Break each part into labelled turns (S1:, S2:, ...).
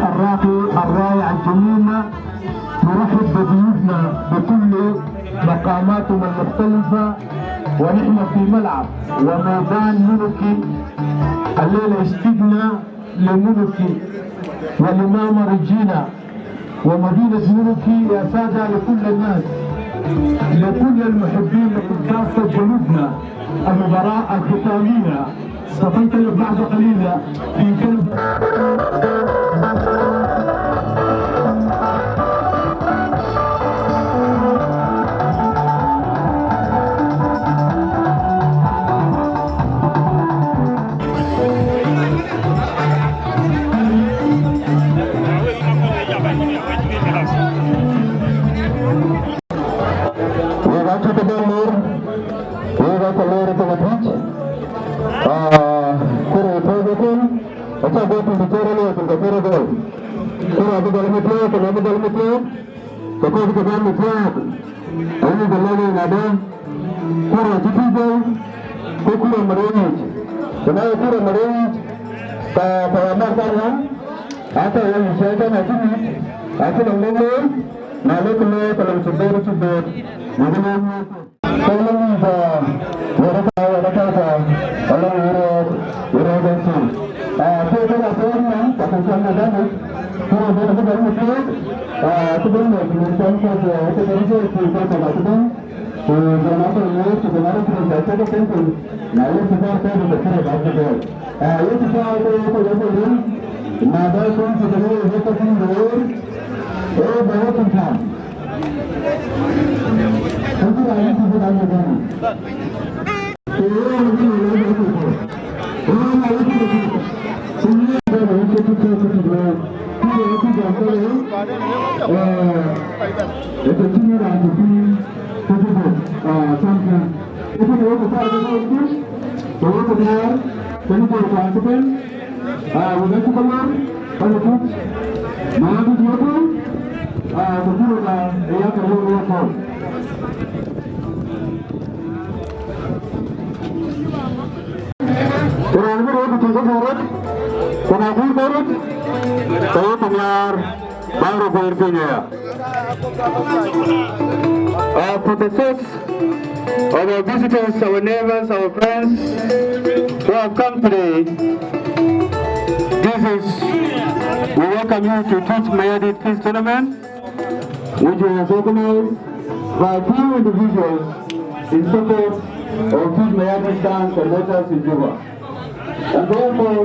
S1: الراقي الرائع الجميل. نرحب بضيوفنا بكل مقاماتهم المختلفة، ونحن في ملعب وميدان ملوكي. الليلة اشتقنا لملوكي ولماما رجينا ومدينة ملوكي يا سادة، لكل الناس، لكل المحبين لكافة جنوبنا. المباراة الختامية ستنطلق بعد قليل في كلب.
S2: For the sake of our visitors, our neighbors, our friends who have come today, this is, we welcome you to Tut Mayardit Peace Tournament, which was organized by few individuals in support of Tut Mayardit dance and letters in Juba. And therefore,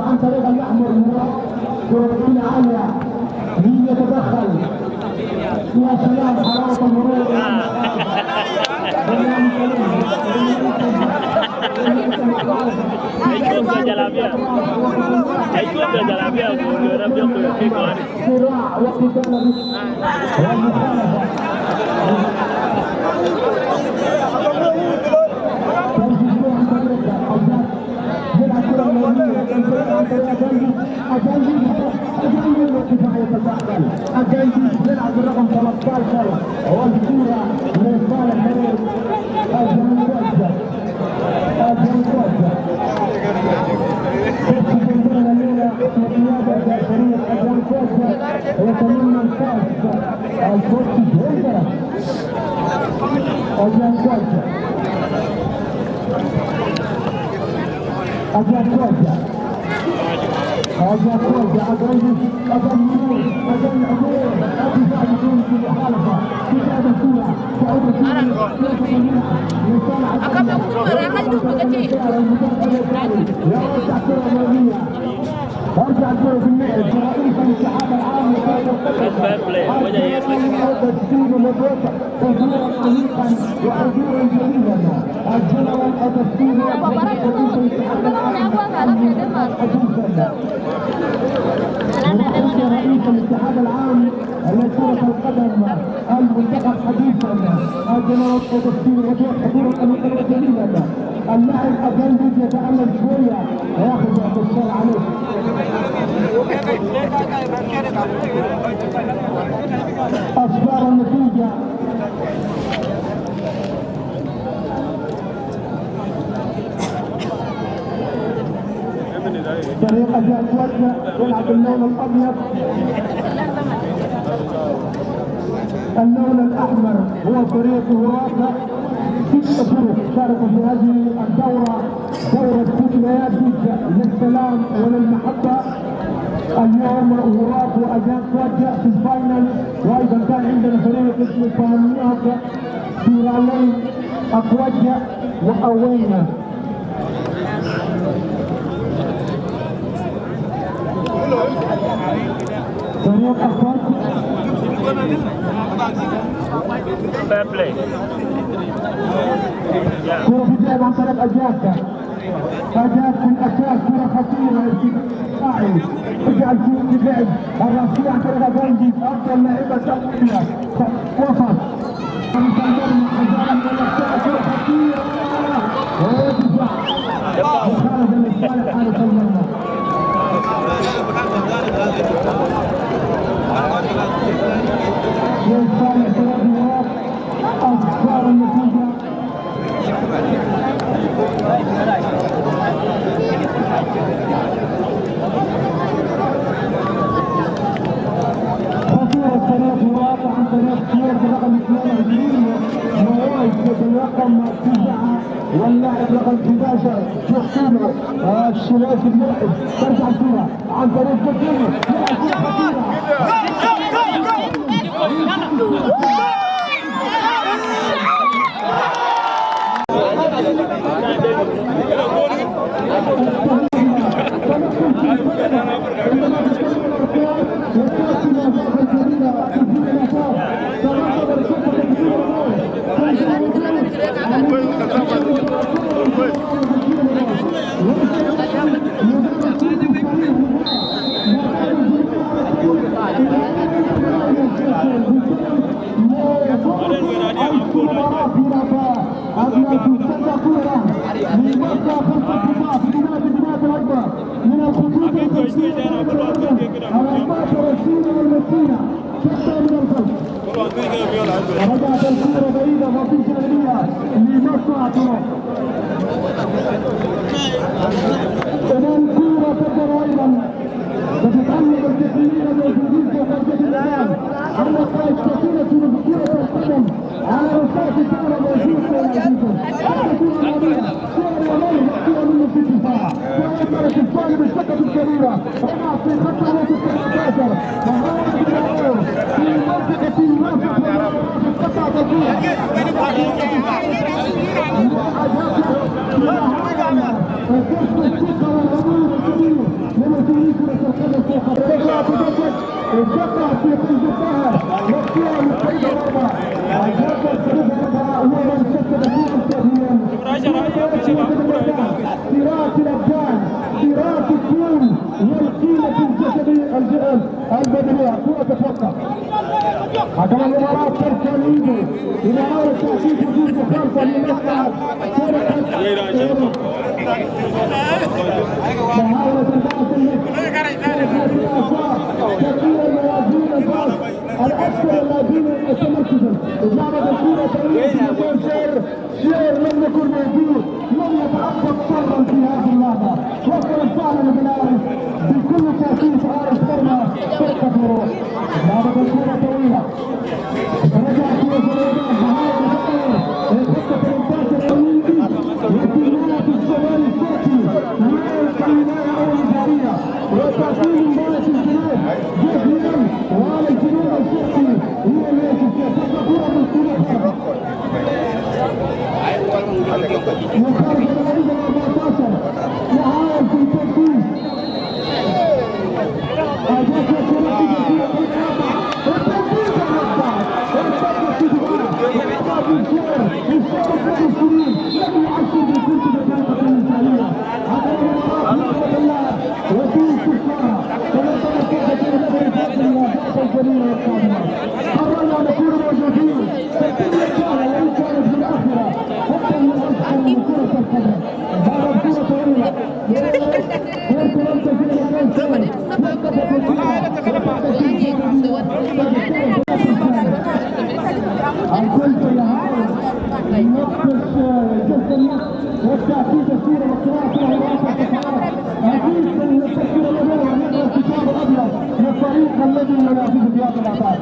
S1: عن طريق الاحمر كرة عالية مين يتدخل؟ يا سلام، حلاوة المرور. صراع وقتال والمخالفة. يلعب الرقم 13 والكرة لصالح فريق الجنوب. الجنوب يتمنى الفوز، الفوز جوزة، الجنوب، الجنوب، الجنوب، الجنوب، الجنوب، الدفاع يكون في مخالفة، كتاب الكرة تعود ارجع الكرة في اللعب. رئيس الاتحاد العام
S3: Fair play. وجه يرمي.
S1: تسديد مدرسة حضورا عميقا وحضورا جميلا، الجنرال أغوستينو رئيس الاتحاد العام حديثا، رئيس الاتحاد العام لكرة القدم المنتخب حديثا الجنرال أغوستينو، حضورا عميقا وجميلا. اللاعب أغندي يتألم شوية وياخذ الشر عليه. أصفار النتيجة. فريق أجاكوتا يلعب اللون الأبيض، اللون الأحمر هو فريق وراثة. ست فرق شاركوا في هذه الدورة، دورة ذكريات للسلام وللمحبة. اليوم وراق وأجاكوتا في ال final، وأيضا كان عندنا فريق اسمه بانياك، سيرالين، أكوجا وأوينا. فريق أكوجا
S3: Fair play. Yeah.
S1: كرة في اللعب عن طريق أجاكا، أجاك في الأساس، كرة خطيرة ارتفاعي، رجع الكرة في اللعب الرأسية عن طريق أجاندي، أفضل لاعبة تغطية وسط كرة خطيرة ويدفع وخرج لصالح حارس المرمى. لصالح فريق العراق. أصفار النتيجة. خطورة فريق وراق عن طريق كيرك رقم 22، موايس رقم 9، واللاعب رقم 11 شوكينو الشلاف اللاعب. ترجع الكرة عن طريق شوكينو، يلعب كرة خطيرة. من الخطوط الخمسية 14 والمسيرة تبدأ من الخلف. رجعت الكرة بعيدة وفي جانبية لمصنع طرق. إذا الكرة تبدأ أيضا، وتتعلم الكثيرين الموجودين في خارجة الميدان على قائد سفينة كرة القدم على رصاص الدورة موجود في العزيزة. كرة الأمامية، كرة الأمامية، كرة منه في الدفاع، وأثرت الظالم الثقة الكبيرة رجعت في خط الوسط 18 وهو في منطقة الوسط قطعت الكرة. الثقة والغمور الكبير لمسؤولي كرة القدم فوق الطبلة، تدقق الدقة في قلب الظهر. بمحاولة تأسيس وجود مخالفة للملعب. محاولة الباص تغيير الموازين، الباص الأكثر اللاعبين تمركزا. إجابة الكرة طويلة في شير. شير لم يكن موجود، لم يتعقب شرا في هذه اللحظة. وصلت فعلا بالعارف بكل تأكيد، عارف مرمى فرقة روح. لعبة الكرة طويلة، رجعت كرة اليابان. محاولة الخطة 18 لكنها في الشمال الشرقي ولاية الولاية أو الإدارية، وتعطيل مباراة الجنوب جزئيا، وعلى الجنوب الشرقي هي التي تبقى كرة بالكرة. مخالفة العدد 14، يحاول في التنفيذ أجاك كرة التنفيذ الربع. لم يعثر بالكرة بطريقة مثالية. هذا المباراة الله وفي استثمارها الجميلة القادمة. قررنا نكون موجودين في كل مكان وإن كانت في الآخرة حتى من كرة القدم. هذا الكرة طويلة، كرة لم تزل مكان. الكل يحاول نفس جهد النص والتأكيد الصورة وقراءة الأوراق. أكيد التفكير الأول ونقرأ الكتاب الأبيض للفريق الذي ينافسه في هذا الأعداد.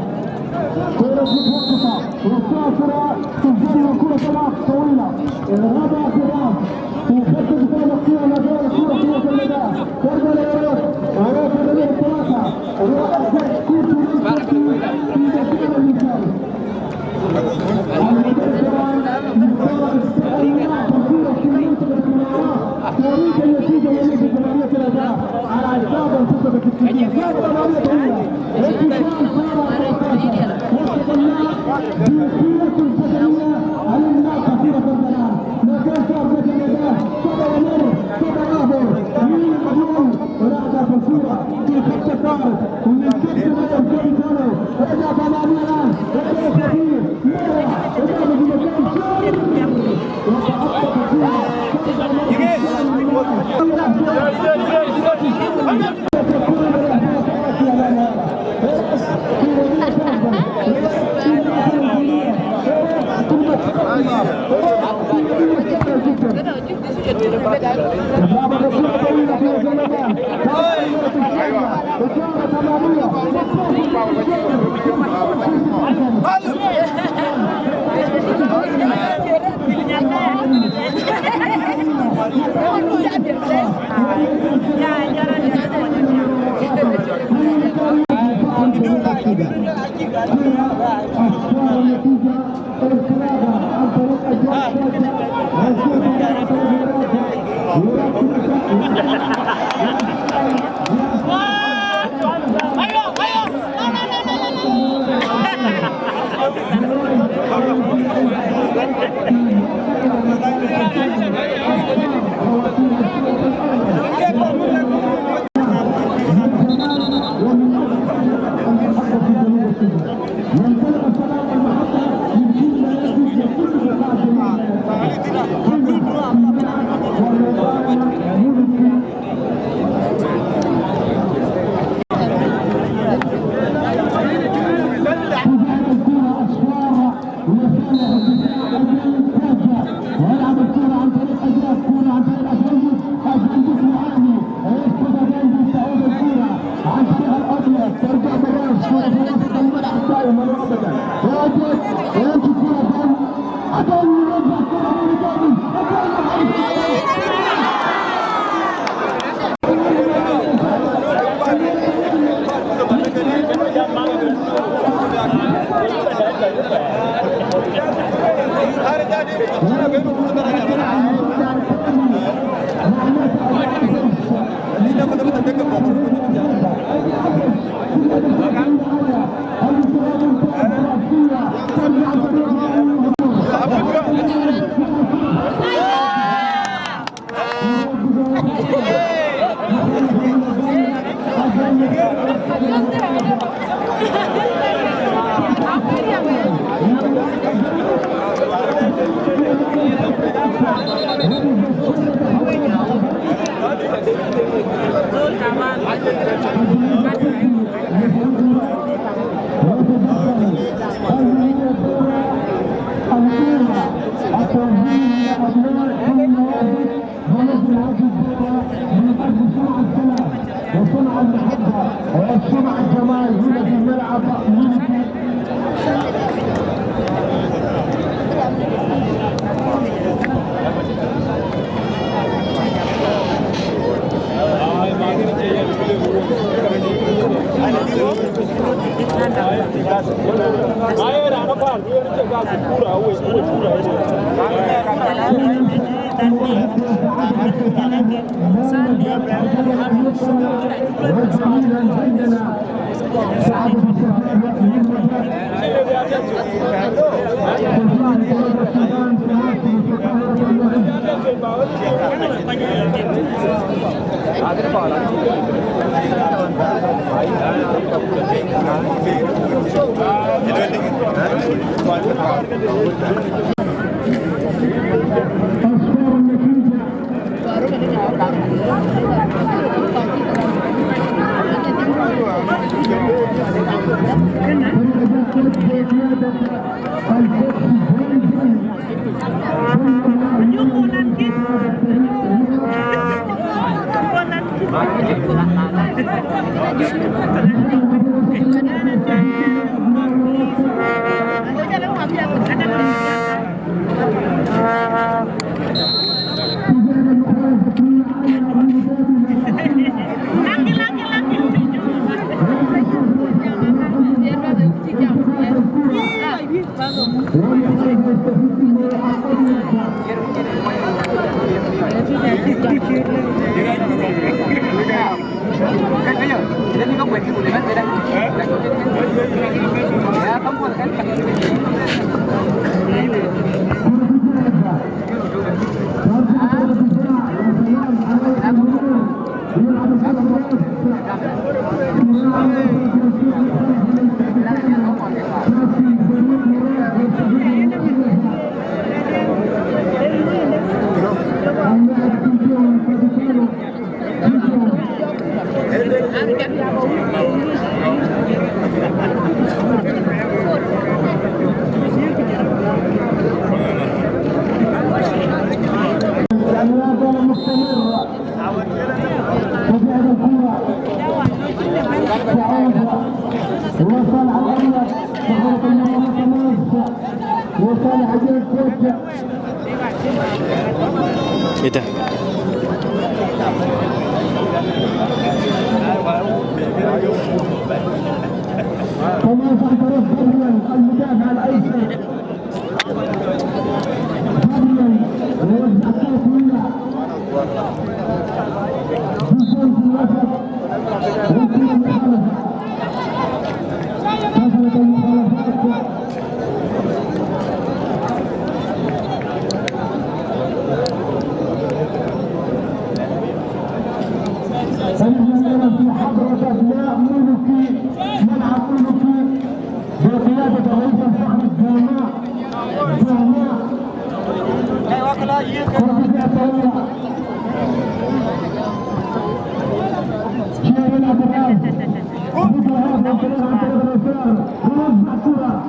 S1: كرة متوقفة والسافرة تسجل، كرة طلعت طويلة. رابع كرة في خط الدفاع مقطوعة، ما زال الكرة في وسط الميدان، ترجع لوروك. وروك لديه الثلاثة كرة في مكان المثالي. تاريخ النتيجة يليق بجماهيرية الأداء على حساب الفترة التكتيكية. كانت أمامية طويلة، اتصال صار 14 وسط الملعب بقوة البدنية العملاقة كرة الظلام. ما كان صار في الميدان صدى يمر صدى عابر من الأجوال. ورجعت الكرة في خط الطارف ومن كابتن كابتن. رجعت أمامية الآن، رجع كبير مرة إجابة في مكان شر وتعطت الكرة. وصنع المحبة وصنع الجمال هنا في ملعب ملكي. أصفار النتيجة. المنازلة مستمرة وبعد الكرة تعود وصالح الأبيض تحرك المرمى تماس وصالح عجيب كوتش.
S3: ايه ده؟
S1: تماس عن طريق جابرييل المدافع الأيسر. جابرييل ويوزع كرة طويلة بيكون في الوسط والكرة مخالفة. حصلت المخالفات. فنحن في حضرة أبناء ملوكي ملعب ملوكي بقيادة الرئيس الفخري الجامع جامع كرة طويلة شيء يلعب الآن أبو وهاب عن طريق اليسار ويوزع كرة.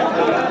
S3: Yes.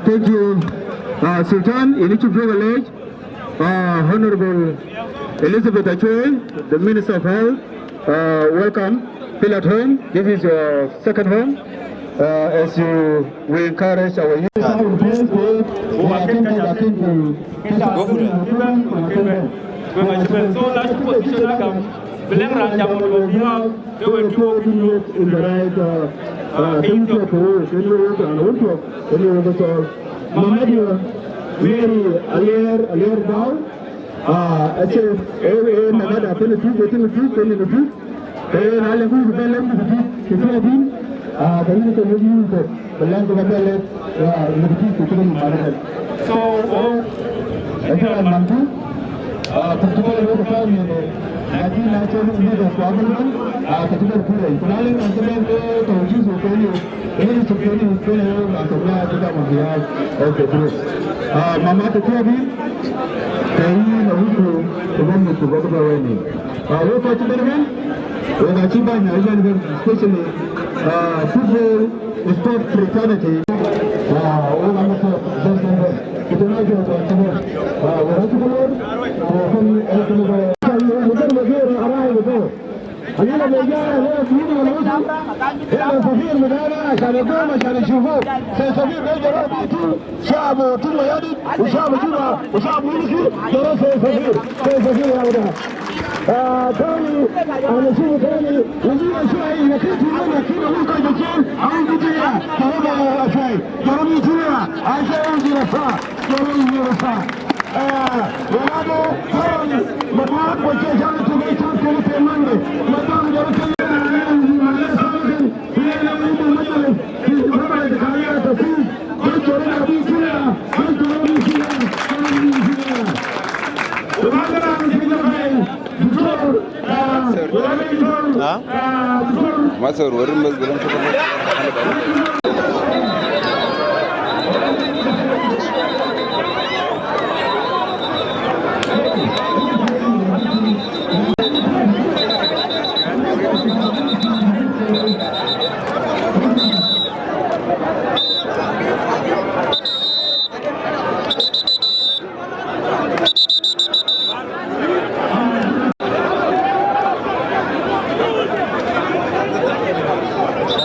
S2: Thank you, Sultan Inichi Privilege, Honorable Elizabeth Achoy, the Minister of Health. Welcome. Feel at home. This is your second home. As you, we encourage our youth.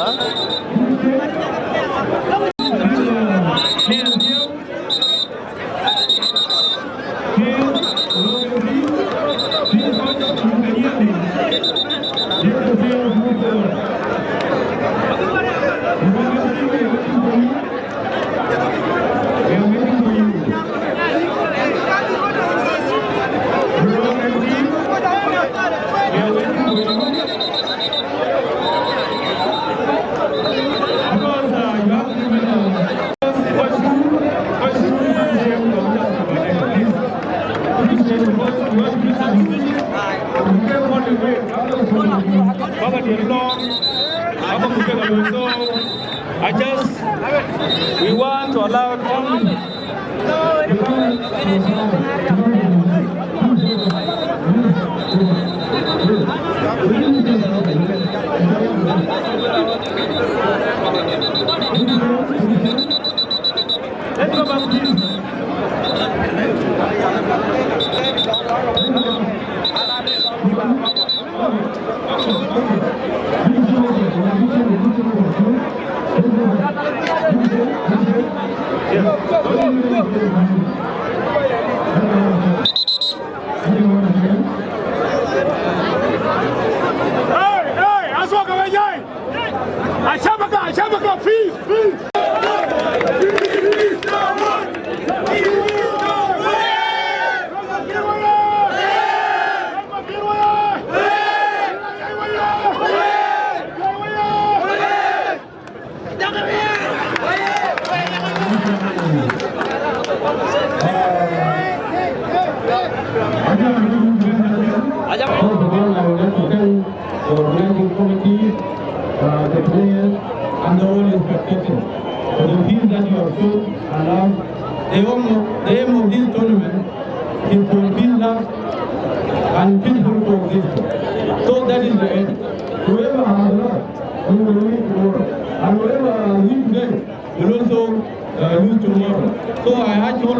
S1: Please, you can hear me. Let the players move forward. We are waiting for you. We are waiting for you. Rural MC, we are waiting for you. Because you have to remember, please. Please, because we want to do some speeches. We came all the way. So I just, we want to allow only Let's go back, please.
S4: Hey, hey, Aswaka Wajai! Ashabaka, Ashabaka, please, please!
S1: First of all, I would like to thank the organizing committee, the players, and the all spectators for the peace that you have shown and love. The aim of this tournament is to feel love and peaceful coexistence. So that is the end. Whoever has lost, he will win tomorrow. And whoever wins today will also lose tomorrow. So I urge all